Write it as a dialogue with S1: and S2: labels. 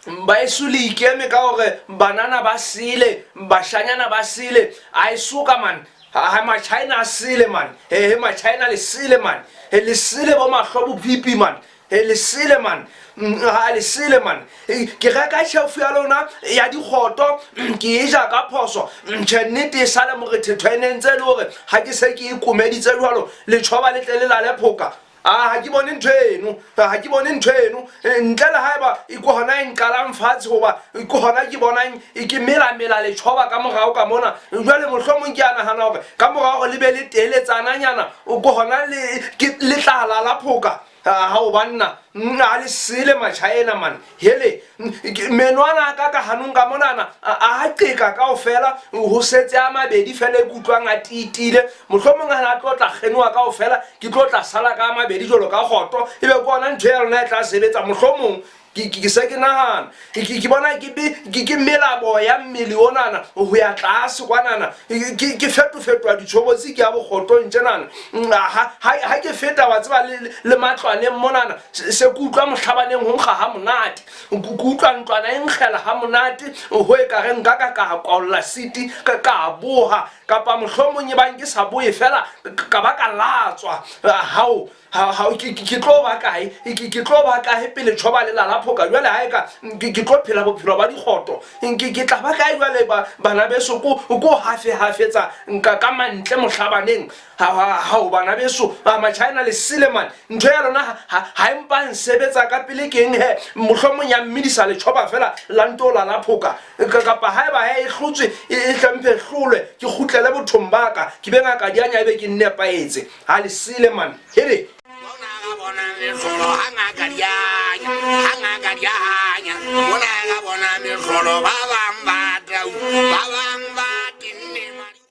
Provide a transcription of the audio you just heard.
S1: Baeso le ikeme ka hore banana ba sele, bashanyana ba sele, a e soka man. Ha ma-China a sele man. He ma-China le sele man. He le sele bo mahlo bopipi man. He le sele man. Ha le sele man. Ke reka shelf ya lona ya dikgoto, ke e ja ka phoso. Tjhe, nnete e sale morethetho e ne ntse e le hore ha ke se ke e komeditse jwalo, letjhoba le tle le lale phoka. A ha ke bone ntho eno, ha ke bone ntho eno, ntle le haeba ke hona e nqalang fatshe, hoba ke hona ke bonang ke mela-mela letjhoba ka morao ka mona. Jwale mohlomong ke a nahana hore ka mora hore le be le teeletsananyana, ke hona le tla lala phoka. Hao banna, ha le sele Machaena man. Hele, meno ana a ka ka hanong ka monana a qeka kaofela, ho setse a mabedi fela e ke utlwang a tiitile. Mohlomong ha a tlo tla kgenoa kaofela, ke tlo tla sala ka a mabedi jwalo ka kgoto, ebe ke ona ntho ya lona e tla sebetsa. Mohlomong ke se ke nahana, ke bona ke mela boya mmele onana ho ya tlase kwanana, ke fetofetoha ditshobotsi ke ya bokgotong tjenana. Ha ke feta wa tseba le matlwaneng monana, se ke utlwa mohlabaneng ho nkga ha monate, ke utlwa ntlwana e nkgela ha monate, ho e ka re nka ka ka kwaolla siti ka boha, kapa mohlomong e bang ke sa boye fela ka ba ka latswa. Hao ke tlo ba kae, ke tlo ba kae pele tjhoba le lala phoka? Jwale ha eka ke tlo phela bophelo ba dikgoto, ke tla ba kae jwale bana beso? Ko hafe-hafetsa nka ka mantle mohlabaneng. Hao bana beso, Machina le sele man, ntho ya lona ha e mpa nsebetsa ka pele keng he? Mohlomong ya mmedisa letjhoba fela la nto lala phoka, kapa haeba he e hlotswe e hlomphe hlolwe, ke kgutlele bothong ba ka, ke be ngaka dianya, ebe ke nnepahetse. Ha le sele man, hele.
S2: Mona ga bona mehlolo ha ngaka dianya, ha ngaka dianya, mona ga bona mehlolo ba bang ba.